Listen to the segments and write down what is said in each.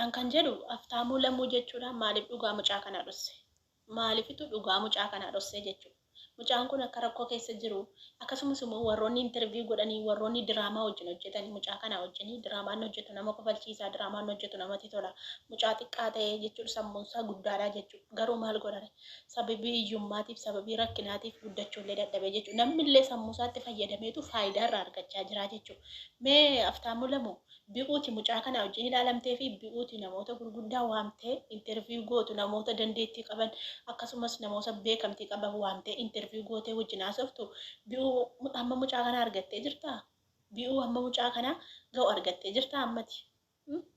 An kan jedhu Aftaamuu Lamuu jechuudha maaliif dhugaa mucaa kanaa dhosse? Maalifitu dhugaa mucaa kanaa dhossee jechuudha. Mucaan kun akka rakkoo keessa jiru akkasumas immoo warroonni interview godhanii warroonni diraamaa wajjin hojjetanii mucaa kanaa wajjin diraamaa inni hojjetu nama kofalchiisa diraamaa inni hojjetu namatti tola mucaa xiqqaa ta'ee jechuudha sammuun isaa guddaadha jechuudha garuu maal godhare sababii hiyyummaatiif sababii rakkinaatiif guddachuullee dadhabee jechuudha namni illee sammuu isaatti fayyadameetu faayidaa irraa argachaa jira jechuudha mee Aftaamuu Lamuu Bi'uuti mucaa kanaa wajjin ilaalamtee fi bi'uuti namoota gurguddaa waamtee interview gootu namoota dandeettii qaban akkasumas namoota beekamtii qaban waamtee interview gootee wajjin haasoftu bi'uu hamma mucaa kanaa argattee jirtaa? Bi'uu hamma mucaa kanaa ga'u argattee jirtaa ammati?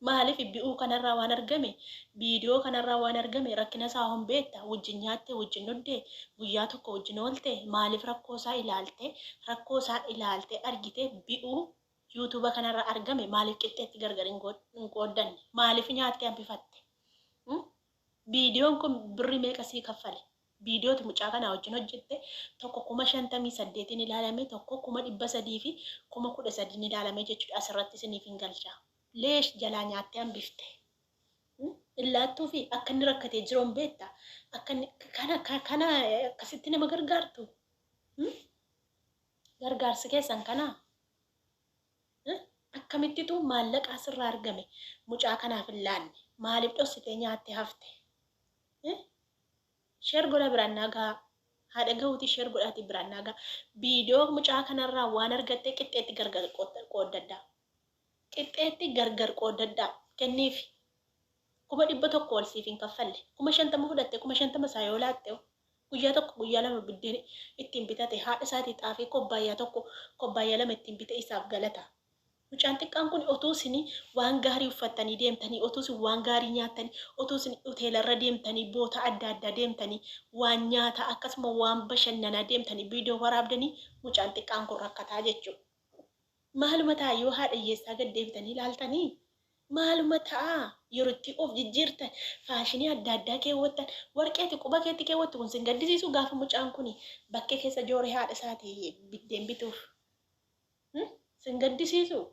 Maaliif bi'uu kanarraa waan argame viidiyoo kanarraa waan argame rakkina isaa hon beekta wajjin nyaattee wajjin dhuddee guyyaa tokko wajjin oolte maaliif rakkoo isaa ilaaltee rakkoo isaa ilaaltee argitee bi'uu YouTube kanarra argame maaliif qixxeetti gargar hin qooddanne? Maaliif nyaattee hambifatte? Viidiyoon kun birri meeqa sii kaffale? Viidiyooti mucaa kanaa wajjin hojjette tokko 58,000n ilaalame tokko 313,000n ilaalame jechuudha asirratti isiniif hin galcha. Leesh jalaa nyaattee hambifte. Hin laattuufi akka inni rakkatee jiru hin beekta. Akka inni kana kana akkasitti nama gargaartu. Gargaarsi keessan kanaa? Akkamittitu maallaqa asirraa argame mucaa kanaaf hin laanne? Maaliif dhossitee nyaatte hafte? Share godha biraan naa gahaa. Haa dhagahuutii share godhaatii biraan naa gahaa. Viidiyoo mucaa kanarraa waan argatte qixxeetti gargar qooddadhaa. Qixxeetti gargar qooddadhaa. Kenniifi. 100,000 ol siif hin kaffalle. 50,000 fudhatte 50,000 isaa yoo laatte hoo? Guyyaa tokko guyyaa lama biddeen ittiin bitate haadha isaatii xaafii kobbaayyaa tokko kobbaayyaa lama ittiin bite isaaf galata. Mucaan xiqqaan kun otuu isin waan gaarii uffattanii deemtanii, otuu isin waan gaarii nyaattanii, otuu isin hoteelarra deemtanii, boota adda addaa deemtanii, waan nyaataa akkasuma waan bashannanaa deemtanii viidiyoo waraabdanii mucaan xiqqaan kun rakkataa jechuudha. Maaluma ta'a yoo haadha hiyyeessaa gad deebitanii ilaaltanii? Maaluma ta'a yeroo itti of jijjiirtan, faashinii adda addaa keewwattan, warqee ati quba keetti keewwattu kun sin gaddisiisuu gaafa mucaan kun bakkee keessa jooree haadha isaatii biddeen bituuf? Sin gaddisiisuu?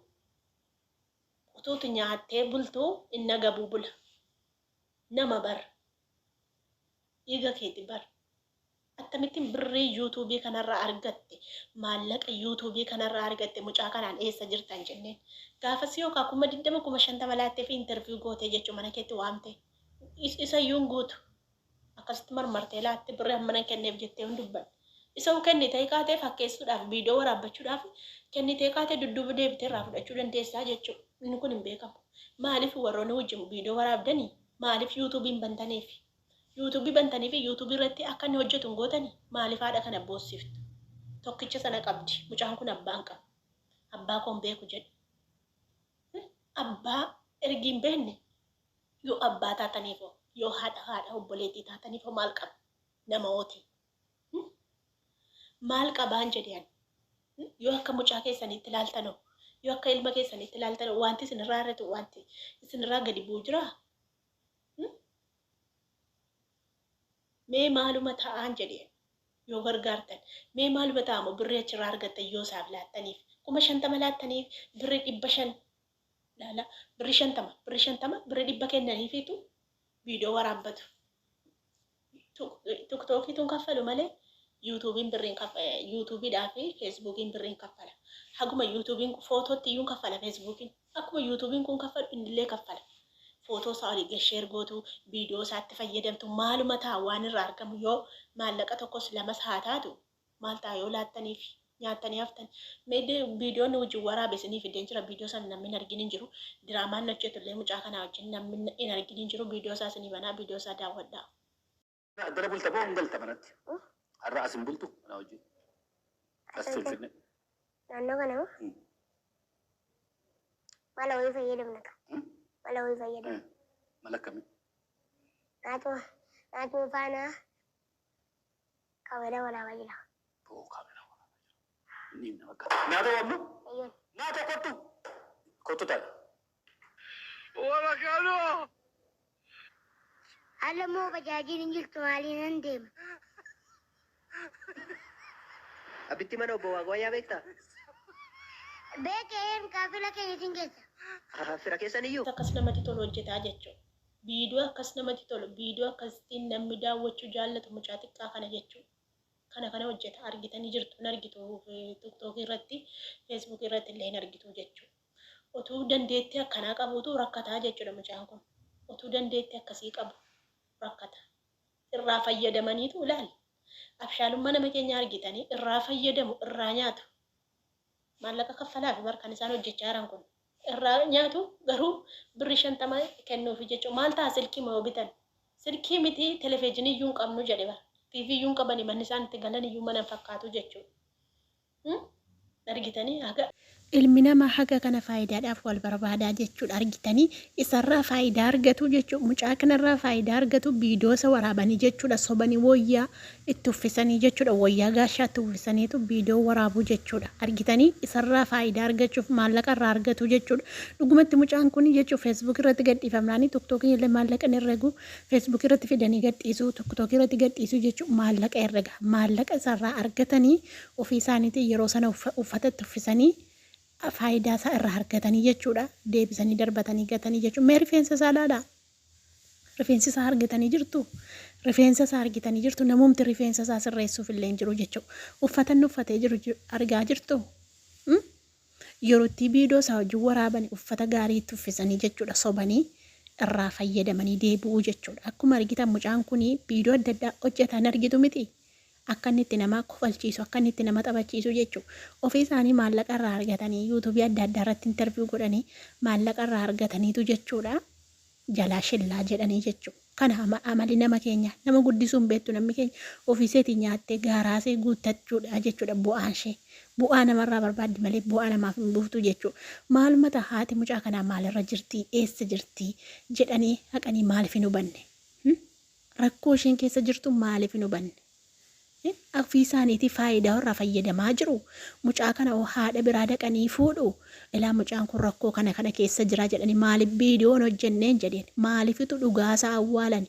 Utuuti nyaattee bultuu inni agabuu bula. Nama bar. Dhiiga keeti bar. Akkamittin birrii youtube kanarraa argatte maallaqa youtube kanarraa argatte mucaa kanaan eessa jirta hin jenneen. Gaafas yookaa 20,000 50,000 laatteefii interview gootee jechuu mana keetti waamtee. Isayyuu hin guutu. Akkasitti marmartee laatte birrii hammanan kenneef jettee hin dubbanne. Isa'uu kennitee kaatee fakkeessuudhaaf viidiyoo waraabbachuudhaaf kennitee kaatee dudduuba deebitee irraa fudhachuu dandeessaa jechuu. Inni kun hin beekamu. Maaliif warroonni wajjin viidiyoo waraabdanii maaliif youtube hin bantaniif? YouTube bantaniifi YouTube irratti akka inni hojjetu hin gootani? Maaliif haadha kana boossiftu? Tokkicha sana qabdi. Mucaan kun abbaa hin qabu. Abbaa koo hin beeku jedhe. Abbaa ergi hin beekne yoo abbaa taataniifoo yoo haadha haadha obboleettii taataniifoo maal qaba? Nama hooti. Maal qabaan jedhe ani. Yoo akka mucaa keessaniitti ilaaltanoo yoo akka ilma keessaniitti ilaaltanoo wanti isinirraa hir'atu wanti isinirraa gadi bu'u jiraa? Mee maaluma ta'aan jedhe yoo gargaartan mee maaluma ta'a moo birrii achirraa argattan yoo isaaf laattaniif 50,000 laattaniif birrii 500 laala birrii 50 birrii 50 birrii 100 kennaniifiitu viidiyoo waraabbatu tiktookiitu hin kaffalu malee yuutuubiin birriin yuutuubiidhaa fi feesbuukiin birriin kaffala haguma yuutuubiin footootti iyyuu kaffala feesbuukiin Akkuma YouTube'n kun kaffalu innillee kaffala. Footoo isaa olii gad share gootu, viidiyoo isaatti fayyadamtu maaluma ta'a waan irraa argamu yoo maallaqa tokkos lamas haa taatu maal ta'a yoo laattaniif nyaattanii haftan. Mee viidiyoo inni wajjin waraabe isinii fideen jira viidiyoo sana namni hin argin hin jiru. Diraamaa inni hojjetu illee mucaa kanaa wajjin namni hin argin hin jiru viidiyoo isaa isinii banaa viidiyoo isaa daawwadhaa. Addana bulta moo hin galta manatti? Har'a as hin bultu ana wajjin. As Finfinnee. Naannoo kana moo? Mala wayii fayyadamna ka. Mala wayii fayyadamna. Mala akkamii? Naatuma naatuma faana kaameeraa waraabaa jira. Oo kaameeraa waraabaa jira. Inni himna bakka. Naatoo amma? Eeyyeen. Naatoo kottu. Kottu taa'i. Har'a immoo bajaajiin hin jirtu maaliinan deema. Abbitti mana obbo Waaqwayyaa beektaa? Beeka een kaafila keenya isin geessa. Fira keessan iyyuu. Akkas namatti tolu hojjetaa jechuudha. Viidiyoo akkas namatti tolu, viidiyoo akkasittiin namni daawwachuu jaallatu mucaa xiqqaa kana jechuudha. Kana kana hojjeta argitanii jirtu hin argitu tiktookii irratti, feesbuukii irratti illee hin argitu jechuudha. Utuu dandeettii akkanaa qabuutu rakkataa jechuudha mucaan kun. Utuu dandeettii akkasii qabu rakkata. Irraa fayyadamaniitu ilaali. Abshaalummaa nama keenyaa argitanii irraa fayyadamu, irraa nyaatu. Maallaqa kaffalaafi bar kan isaan hojjechaa jiran kun. Irraa nyaatu garuu birri 50 kennuufi jechuudha. Maal ta'a silkii yoo bitan? Silkii miti televizyiinii iyyuu hin qabnu jedhe bar. TV iyyuu hin qabani manni isaan itti galan iyyuu mana hin fakkaatu jechuudha. Argitanii haga. Ilmi namaa haga kana faayidaadhaaf wal barbaadaa jechuudha argitanii isarraa faayidaa argatu jechuudha mucaa kanarraa faayidaa argatu viidiyoo isa waraabanii jechuudha sobanii woyyaa itti uffisanii jechuudha woyyaa gaashaa itti uffisaniitu viidiyoo waraabuu jechuudha argitanii isarraa faayidaa argachuuf maallaqa irraa argatu jechuudha dhugumatti mucaan kun jechuudha feesbuuk irratti gadhiifamnaanii tiktookii illee maallaqa hin herregu feesbuuk irratti fidanii gadhiisuu tiktookii irratti gadhiisuu jechuudha maallaqa herrega maallaqa isarraa argatanii ofii isaaniitiin yeroo sana uffata itti uffisanii faayidaa isaa irraa argatanii jechuudha. Deebisanii darbatanii gatanii jechuudha. Mee rifeensa isaa ilaalaa. Rifeensi isaa argatanii jirtu. Rifeensa isaa argitanii jirtu. Namumti rifeensa isaa sirreessuuf illee hin jiru jechuudha. Uffata inni uffatee jiru argaa jirtu. Yeroo itti viidiyoo isaa wajjin waraaban uffata gaarii itti uffisanii jechuudha. Sobanii irraa fayyadamanii deebi'uu jechuudha. Akkuma argitan mucaan kun viidiyoo adda addaa hojjetan argitu miti. Akka inni itti nama kofalchiisu, akka inni itti nama taphachiisu jechuudha. Ofii isaanii maallaqa irraa argatanii yuutuubii adda addaa irratti interview godhanii maallaqa irraa argataniitu jechuudha. Jalaa shillaa jedhanii jechuudha. Kana amali nama keenya nama guddisuu hin beektu namni keenya ofiiseetii nyaattee gaaraasee guuttachuudha jechuudha bu'aan ishee. Bu'aa namarraa barbaaddi malee bu'aa namaaf hin buuftu jechuudha. Maaluma ta'a haati mucaa kanaa maalirra jirti eessa jirti jedhanii haqanii maaliif hin hubanne? Rakkoo isheen keessa jirtu maaliif hin hubanne? Ofii isaaniitii faayidaa irraa fayyadamaa jiru. Mucaa kana hoo haadha biraa dhaqanii fuudhu. Ilaa mucaan kun rakkoo kana kana keessa jira jedhanii maaliif viidiyoon hojjenneen jedheen. Maaliifitu dhugaasaa awwaalani?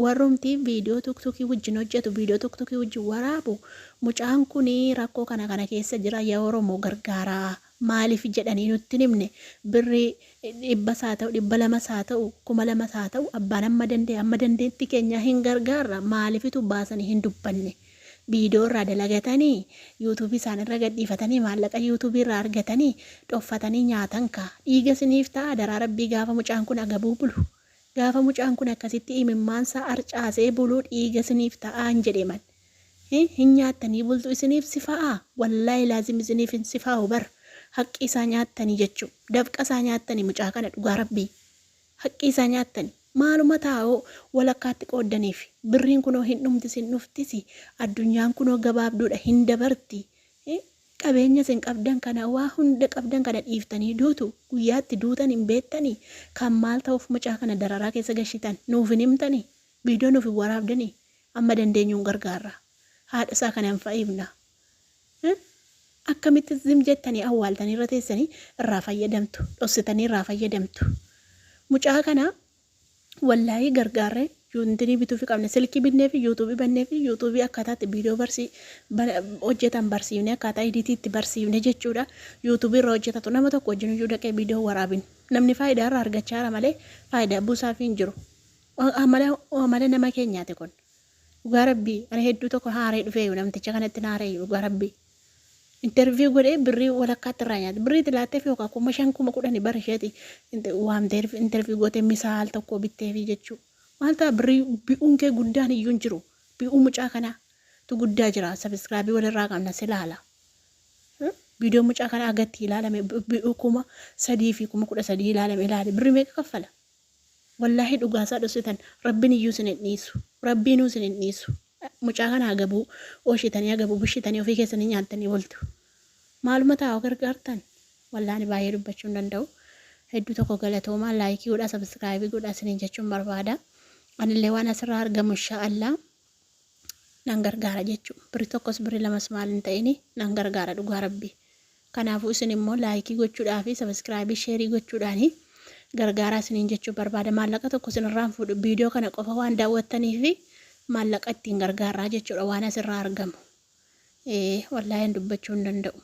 Warrumti viidiyoo tuktukii wajjin hojjetu, viidiyoo tuktukii wajjin waraabu mucaan kun rakkoo kana kana keessa jira yaa Oromoo gargaaraa. Maaliif jedhanii nutti hin himne. Birrii dhibbas haa ta'u, 200s haa ta'u, 2000s haa ta'u abbaan hamma danda'e hamma dandeetti keenyaa hin gargaarra. Maaliifitu baasanii hin dubbanne? Viidiyoo irraa dalagatanii, yuutuubii isaanirra gadhiifatanii, maallaqa yuutuubii irraa argatanii, dhoffatanii nyaatan kaa. Dhiiga isiniif ta'a daraa rabbii gaafa mucaan kun agabuu bulu. Gaafa mucaan kun akkasitti imimmaansaa arcaasee bulu dhiiga isiniif ta'aan jedhe man. Hin nyaattanii bultu isiniif sifa'aa? Wallaahi laazim isiniif hin sifaa'u bar. Haqqii isaa nyaattanii jechuu. Dafqa isaa nyaattanii mucaa kana dhugaa rabbii. Haqqii isaa nyaattani. Maaluma taa'oo walakkaatti qooddaniif. Birriin kunoo hin dhumtis hin dhuftisi. Addunyaan kunoo gabaabduudha hin dabarti. Qabeenya isin qabdan kana waa hunda qabdan kana dhiiftanii duutu. Guyyaa itti duutan hin beektanii. Kan maal ta'uuf mucaa kana dararaa keessa gashitan nuuf hin himtanii? Viidiyoo nuuf hin waraabdanii? Amma dandeenyuun gargaarra. Haadha isaa kana hin fa'iifna. Akkamitti zim jettanii awwaaltanii irra teessanii irraa fayyadamtu. Dhossitanii irraa fayyadamtu. Mucaa kana wallaahii gargaarree yuuntinii bituufi qabna. Silkii binneefi yuutuubii banneefi yuutuubii akkaataa itti viidiyoo barsii hojjetan barsiifne akkaataa iditii itti barsiifne jechuudha. Yuutuubii irra hojjetatu nama tokko wajjin iyyuu dhaqee viidiyoo waraabin. Namni faayidaa irraa argachaa jira malee faayidaa buusaafii hin jiru. Amala amala nama keenyaati kun. Dhugaa rabbii ani hedduu tokko haaree dhufeeyu namticha kanatti naareeyyu dhugaa rabbii. Interview godhee birrii walakkaatti irraa nyaate. Birrii itti laatteef yookaan 5000 10,000 bara isheeti waamtee interview gootee misaa al tokko bitteefi jechuu. Maal ta'a birrii bi'uun kee guddaan iyyuu hin jiru. Bi'uu mucaa kanaa tu guddaa jira. Sabiskiraabii walirraa qabna si laala. Viidiyoo mucaa kanaa agatti ilaalame bi'uu 3000 fi 13,000 ilaalame ilaali. Birrii meeqa kaffala? Wallaahi dhugaa isaa dhossitan rabbin iyyuu isin hin dhiisu rabbiinuu isin hin dhiisu mucaa kana agabuu ooshitanii agabuu bushitanii ofii keessanii nyaattanii bultu maaluma taa'u gargaartan wallaahi ani baay'ee dubbachuu hin danda'u hedduu tokko galatoomaa laayikii godhaa sabiskiraayibii godhaa isiniin jechuun barbaada anillee waan asirraa argamu inshaa Allah nan gargaara jechuu birri tokkos birri lamas maal hin ta'ini nan gargaara dhugaa rabbii kanaafuu isin immoo laayikii gochuudhaa fi sabiskiraayibii sheerii gochuudhaani gargaaraa isiniin jechuu barbaada maallaqa tokko isin irraan fuudhu viidiyoo kana qofa waan daawwattanii fi maallaqa ittiin gargaarraa jechuudha waan asirraa argamu ee wallaahi dubbachuu hin danda'u.